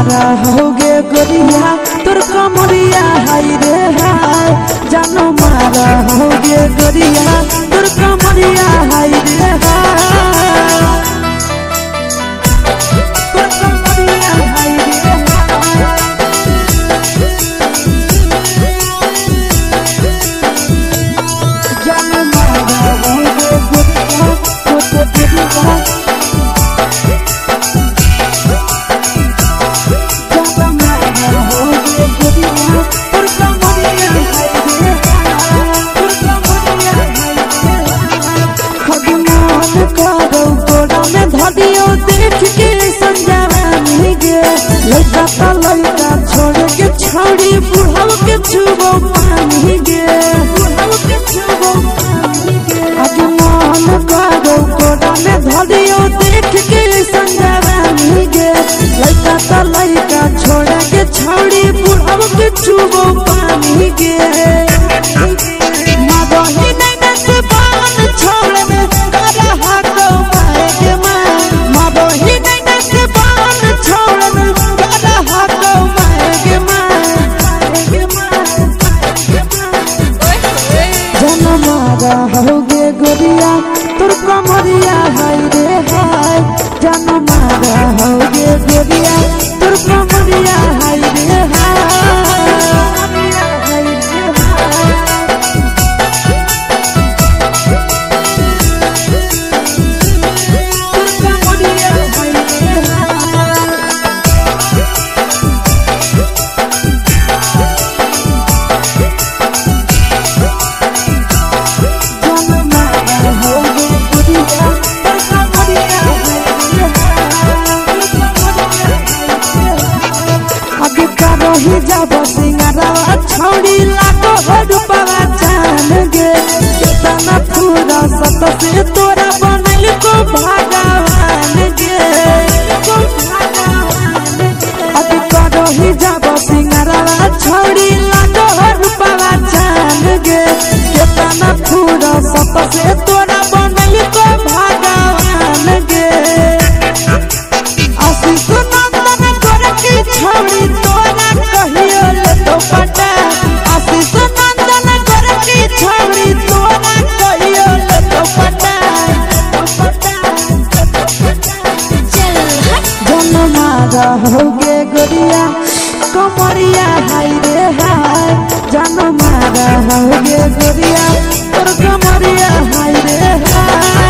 मारा होगे गोरिया तोर कमरिया हाय रे हाय। जानो मारा होगे गोरिया तोर कमरिया हाय रे हाय। तोर कमरिया हाय रे हाय। जानो मारा होगे गोरिया तोर कमरिया। देख के संजानी गे लड़का ता लड़का छोड़ के छोड़ी बुढ़ाव के छुबो पानी गे बुढ़ाव के छुबो पानी गे। आज मन करो कोड़ा में धरियो देख के संजानी गे लड़का ता लड़का छोड़ के छोड़ी बुढ़ाव के छुबो पानी गे। मादही नहीं नस पान छोड़ में करा हाको माए के मां। मादही नहीं नस पान छोड़ में करा हाको माए के मां। जन मारा होगे गोरिया तोर कमरिया हाय रे हाय। जन मारा होगे गोरिया तोर कमरिया हाय रे हाय। छौड़ी लागो रूपवा जान गे केतना पूरा सत से तोरा बनल को भगवान गे। अब करही जाब सिंगारवा छौड़ी लागो रूपवा जान गे केतना पूरा सत से तोरा बनल को भगवान गे। आशीष नंदन गोरकी छौड़ी तोरा कहियो ले तो पटा। आशीष नंदन गोरकी छौड़ी तोरा कहियो ले तो पटा। जन मारा होगे गोरिया कमरिया हाय रे हाय। जन मारा होगे गोरिया तोर कमरिया हाय रे हाय।